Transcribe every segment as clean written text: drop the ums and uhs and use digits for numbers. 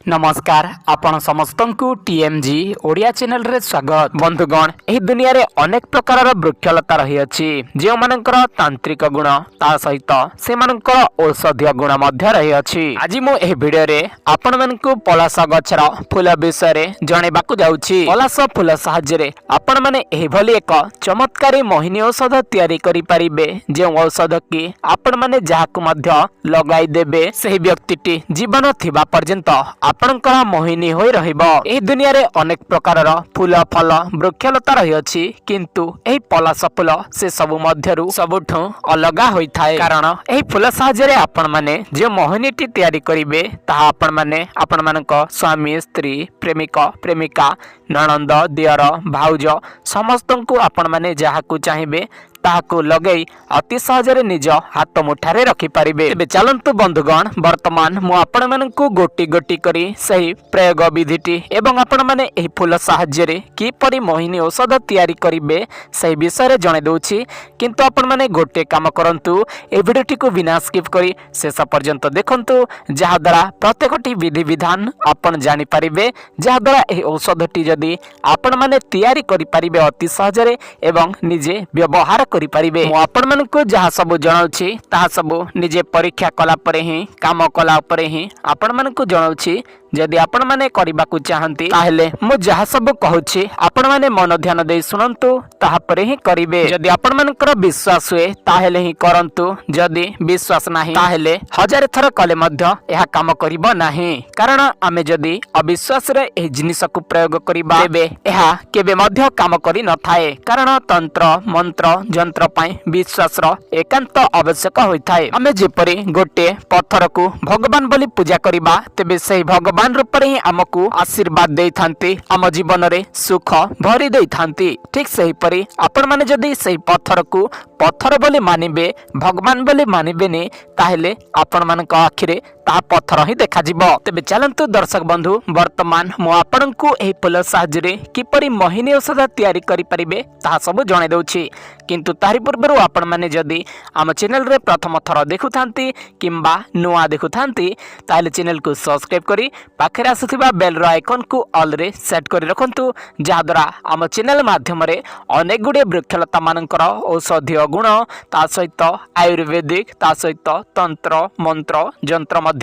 ନମସ୍କାର, ଆପଣ ସମସ୍ତଙ୍କୁ ଟିଏମଜି ଓଡ଼ିଆ ଚ୍ୟାନେଲରେ ସ୍ୱାଗତ। ବନ୍ଧୁଗଣ, ଏହି ଦୁନିଆରେ ଅନେକ ପ୍ରକାରର ବୃକ୍ଷଲତା ରହିଅଛି, ଯେଉଁମାନଙ୍କର ତାନ୍ତ୍ରିକ ଗୁଣ ତା ସହିତ ସେମାନଙ୍କର ଔଷଧୀୟ ଗୁଣ ମଧ୍ୟ ରହିଅଛି। ଆଜି ମୁଁ ଏହି ଭିଡ଼ିଓରେ ଆପଣମାନଙ୍କୁ ପଳାସ ଗଛର ଫୁଲ ବିଷୟରେ ଜଣାଇବାକୁ ଯାଉଛି। ପଳାସ ଫୁଲ ସାହାଯ୍ୟରେ ଆପଣମାନେ ଏହିଭଳି ଏକ ଚମତ୍କାରୀ ମୋହିନୀ ଔଷଧ ତିଆରି କରିପାରିବେ, ଯେଉଁ ଔଷଧ କି ଆପଣମାନେ ଯାହାକୁ ମଧ୍ୟ ଲଗାଇ ଦେବେ, ସେହି ବ୍ୟକ୍ତିଟି ଜୀବନ ଥିବା ପର୍ଯ୍ୟନ୍ତ ଆପଣଙ୍କର ମୋହିନୀ ହୋଇ ରହିବ। ଏହି ଦୁନିଆରେ ଅନେକ ପ୍ରକାରର ଫୁଲ, ଫଳ, ବୃକ୍ଷଲତା ରହିଅଛି, କିନ୍ତୁ ଏହି ପଲାସ ଫୁଲ ସେ ସବୁ ମଧ୍ୟରୁ ସବୁଠୁ ଅଲଗା ହୋଇଥାଏ। କାରଣ ଏହି ଫୁଲ ସାହାଯ୍ୟରେ ଆପଣମାନେ ଯେଉଁ ମୋହିନୀଟି ତିଆରି କରିବେ, ତାହା ଆପଣମାନେ ଆପଣମାନଙ୍କ ସ୍ୱାମୀ, ସ୍ତ୍ରୀ, ପ୍ରେମିକ, ପ୍ରେମିକା, ନଣନ୍ଦ, ଦିଅର, ଭାଉଜ ସମସ୍ତଙ୍କୁ ଆପଣମାନେ ଯାହାକୁ ଚାହିଁବେ ତାହାକୁ ଲଗେଇ ଅତି ସହଜରେ ନିଜ ହାତ ମୁଠାରେ ରଖିପାରିବେ। ତେବେ ଚାଲନ୍ତୁ ବନ୍ଧୁଗଣ, ବର୍ତ୍ତମାନ ମୁଁ ଆପଣମାନଙ୍କୁ ଗୋଟି ଗୋଟି କରି ସେହି ପ୍ରୟୋଗ ବିଧିଟି ଏବଂ ଆପଣମାନେ ଏହି ଫୁଲ ସାହାଯ୍ୟରେ କିପରି ମୋହିନୀ ଔଷଧ ତିଆରି କରିବେ, ସେହି ବିଷୟରେ ଜଣାଇ ଦେଉଛି। କିନ୍ତୁ ଆପଣମାନେ ଗୋଟିଏ କାମ କରନ୍ତୁ, ଏହି ଭିଡ଼ିଓଟିକୁ ବିନା ସ୍କିପ୍ କରି ଶେଷ ପର୍ଯ୍ୟନ୍ତ ଦେଖନ୍ତୁ, ଯାହାଦ୍ୱାରା ପ୍ରତ୍ୟେକଟି ବିଧିବିଧାନ ଆପଣ ଜାଣିପାରିବେ, ଯାହାଦ୍ୱାରା ଏହି ଔଷଧଟି ଯଦି ଆପଣମାନେ ତିଆରି କରିପାରିବେ ଅତି ସହଜରେ ଏବଂ ନିଜେ ବ୍ୟବହାର କରିପାରିବେ। ମୁଁ ଆପଣମାନଙ୍କୁ ଯାହା ସବୁ ଜଣାଉଛି, ତାହା ସବୁ ନିଜେ ପରୀକ୍ଷା କଲା ପରେ ହିଁ, କାମ କଲା ପରେ ହିଁ ଆପଣମାନଙ୍କୁ ଜଣାଉଛି। ଯଦି ଆପଣମାନେ କରିବାକୁ ଚାହାନ୍ତି, ତାହେଲେ ମୁଁ ଯାହା ସବୁ କହୁଛି ଆପଣମାନେ ମନ ଧ୍ୟାନ ଦେଇ ଶୁଣନ୍ତୁ, ତାହାପରେ ହିଁ କରିବେ। ଯଦି ଆପଣମାନଙ୍କର ବିଶ୍ୱାସ ହୁଏ, ତାହେଲେ ହିଁ କରନ୍ତୁ। ଯଦି ବିଶ୍ୱାସ ନାହିଁ, ତାହେଲେ ହଜାରେ ଥର କଲେ ମଧ୍ୟ ଏହା କାମ କରିବ ନାହିଁ। କାରଣ ଆମେ ଯଦି ଅବିଶ୍ୱାସରେ ଏହି ଜିନିଷକୁ ପ୍ରୟୋଗ କରିବା, ତେବେ ଏହା କେବେ ମଧ୍ୟ କାମ କରି ନଥାଏ। କାରଣ ତନ୍ତ୍ର, ମନ୍ତ୍ର, ଯନ୍ତ୍ର ପାଇଁ ବିଶ୍ୱାସର ଏକାନ୍ତ ଆବଶ୍ୟକ ହୋଇଥାଏ। ଆମେ ଯେପରି ଗୋଟିଏ ପଥରକୁ ଭଗବାନ ବୋଲି ପୂଜା କରିବା, ତେବେ ସେହି ଭଗବାନ ରୂପରେ ହିଁ ଆମକୁ ଆଶୀର୍ବାଦ ଦେଇଥାନ୍ତି, ଆମ ଜୀବନରେ ସୁଖ ଭରି ଦେଇଥାନ୍ତି। ଠିକ ସେହିପରି ଆପଣମାନେ ଯଦି ସେହି ପଥରକୁ ପଥର ବୋଲି ମାନିବେ, ଭଗବାନ ବୋଲି ମାନିବେନି, ତାହେଲେ ଆପଣମାନଙ୍କ ଆଖିରେ ତାହା ପଥର ହିଁ ଦେଖାଯିବ। ତେବେ ଚାଲନ୍ତୁ ଦର୍ଶକ ବନ୍ଧୁ, ବର୍ତ୍ତମାନ ମୁଁ ଆପଣଙ୍କୁ ଏହି ଫୁଲ ସାହାଯ୍ୟରେ କିପରି ମୋହିନୀ ଔଷଧ ତିଆରି କରିପାରିବେ, ତାହା ସବୁ ଜଣାଇ ଦେଉଛି। କିନ୍ତୁ ତାରି ପୂର୍ବରୁ ଆପଣମାନେ ଯଦି ଆମ ଚ୍ୟାନେଲରେ ପ୍ରଥମ ଥର ଦେଖୁଥାନ୍ତି କିମ୍ବା ନୂଆ ଦେଖୁଥାନ୍ତି, ତାହେଲେ ଚ୍ୟାନେଲକୁ ସବସ୍କ୍ରାଇବ୍ କରି ପାଖରେ ଆସୁଥିବା ବେଲ୍ର ଆଇକନ୍କୁ ଅଲ୍ରେ ସେଟ୍ କରି ରଖନ୍ତୁ, ଯାହାଦ୍ୱାରା ଆମ ଚ୍ୟାନେଲ ମାଧ୍ୟମରେ ଅନେକ ଗୁଡ଼ିଏ ବୃକ୍ଷଲତାମାନଙ୍କର ଔଷଧୀୟ ଗୁଣ, ତା ସହିତ ଆୟୁର୍ବେଦିକ, ତା ସହିତ ତନ୍ତ୍ର, ମନ୍ତ୍ର, ଯନ୍ତ୍ର ମଧ୍ୟ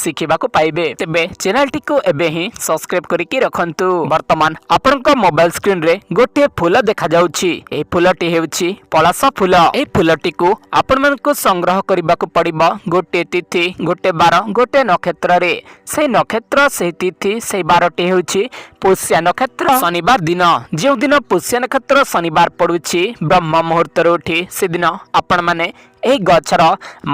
ଶିଖିବାକୁ ପାଇବେ। ତେବେ ଚ୍ୟାନେଲଟିକୁ ଏବେ ହିଁ ସବସ୍କ୍ରାଇବ୍ କରିକି ରଖନ୍ତୁ। ବର୍ତ୍ତମାନ ଆପଣଙ୍କ ମୋବାଇଲ ସ୍କ୍ରିନରେ ଗୋଟିଏ ଫୁଲ ଦେଖାଯାଉଛି। ଏହି ଫୁଲଟି ହେଉଛି ପଳାସ ଫୁଲ। ଏହି ଫୁଲଟିକୁ ଆପଣମାନଙ୍କୁ ସଂଗ୍ରହ କରିବାକୁ ପଡ଼ିବ ଗୋଟିଏ ତିଥି, ଗୋଟେ ବାର, ଗୋଟେ ନକ୍ଷତ୍ରରେ। ସେଇ ନକ୍ଷତ୍ର, ସେଇ ତିଥି, ସେଇ ବାରଟି ହେଉଛି ପୁଷ୍ୟା ନକ୍ଷତ୍ର ଶନିବାର ଦିନ। ଯେଉଁଦିନ ପୁଷ୍ୟା ନକ୍ଷତ୍ର ଶନିବାର ପଡୁଛି, ବ୍ରହ୍ମ ମୁହୂର୍ତ୍ତରୁ ଉଠି ସେଦିନ ଆପଣମାନେ ଏହି ଗଛର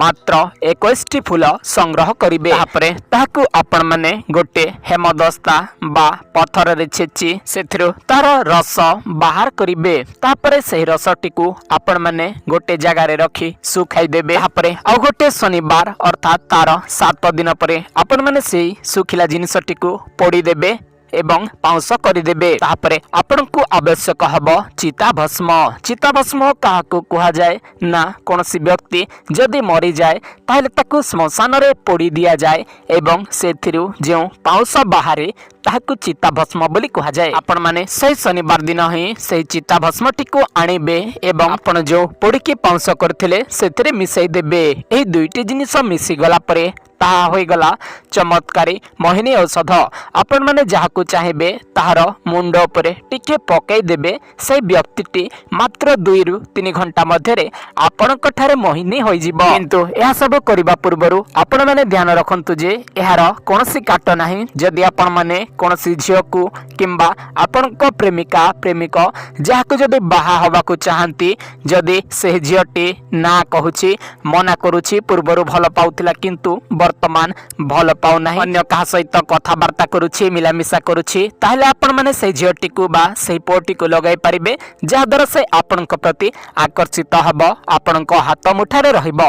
ମାତ୍ର 21ଟି ଫୁଲ ସଂଗ୍ରହ କରିବେ। ତାପରେ ତାହାକୁ ଆପଣମାନେ ଗୋଟେ ହେମଦସ୍ତା ବା ପଥରରେ ଛେଚି ସେଥିରୁ ତାର ରସ ବାହାର କରିବେ। ତାପରେ ସେହି ରସଟିକୁ ଆପଣମାନେ ଗୋଟେ ଜାଗାରେ ରଖି ଶୁଖାଇ ଦେବେ। ତାପରେ ଆଉ ଗୋଟେ ଶନିବାର, ଅର୍ଥାତ୍ ତାର 7 ଦିନ ପରେ ଆପଣମାନେ ସେଇ ଶୁଖିଲା ଜିନିଷଟିକୁ ପୋଡ଼ିଦେବେ ଏବଂ ପାଉଁଶ କରିଦେବେ। ତାପରେ ଆପଣଙ୍କୁ ଆବଶ୍ୟକ ହେବ ଚିତାଭସ୍ମ। ଚିତାଭସ୍ମ କାହାକୁ କୁହାଯାଏ ନା, କୌଣସି ବ୍ୟକ୍ତି ଯଦି ମରିଯାଏ, ତାହେଲେ ତାକୁ ଶ୍ମଶାନରେ ପୋଡ଼ି ଦିଆଯାଏ ଏବଂ ସେଥିରୁ ଯେଉଁ ପାଉଁଶ ବାହାରେ, ତାହାକୁ ଚିତାଭସ୍ମ ବୋଲି କୁହାଯାଏ। ଆପଣମାନେ ସେହି ଶନିବାର ଦିନ ହିଁ ସେହି ଚିତାଭସ୍ମଟିକୁ ଆଣିବେ ଏବଂ ଆପଣ ଯେଉଁ ପୋଡ଼ିକି ପାଉଁଶ କରିଥିଲେ, ସେଥିରେ ମିଶାଇ ଦେବେ। ଏହି ଦୁଇଟି ଜିନିଷ ମିଶିଗଲା ପରେ ତାହା ହୋଇଗଲା ଚମତ୍କାରୀ ମୋହିନୀ ଔଷଧ। ଆପଣମାନେ ଯାହାକୁ ଚାହିଁବେ, ତାହାର ମୁଣ୍ଡ ଉପରେ ଟିକେ ପକାଇ ଦେବେ। ସେହି ବ୍ୟକ୍ତିଟି ମାତ୍ର 2ରୁ 3 ଘଣ୍ଟା ମଧ୍ୟରେ ଆପଣଙ୍କ ଠାରେ ମୋହିନୀ ହୋଇଯିବ। କିନ୍ତୁ ଏହା ସବୁ କରିବା ପୂର୍ବରୁ ଆପଣମାନେ ଧ୍ୟାନ ରଖନ୍ତୁ ଯେ ଏହାର କୌଣସି କାଟ ନାହିଁ। ଯଦି ଆପଣମାନେ କୌଣସି ଝିଅକୁ କିମ୍ବା ଆପଣଙ୍କ ପ୍ରେମିକା, ପ୍ରେମିକ ଯାହାକୁ ଯଦି ବାହା ହେବାକୁ ଚାହାନ୍ତି, ଯଦି ସେହି ଝିଅଟି ନା କହୁଛି, ମନା କରୁଛି, ପୂର୍ବରୁ ଭଲ ପାଉଥିଲା କିନ୍ତୁ ବର୍ତ୍ତମାନ ଭଲ ପାଉନାହିଁ, ଅନ୍ୟ କାହା ସହିତ କଥାବାର୍ତ୍ତା କରୁଛି, ମିଳାମିଶା କରୁଛି, ତାହେଲେ ଆପଣମାନେ ସେଇ ଝିଅଟିକୁ ବା ସେଇ ପୁଅଟିକୁ ଲଗାଇ ପାରିବେ, ଯାହାଦ୍ୱାରା ସେ ଆପଣଙ୍କ ପ୍ରତି ଆକର୍ଷିତ ହେବ, ଆପଣଙ୍କ ହାତ ମୁଠାରେ ରହିବ।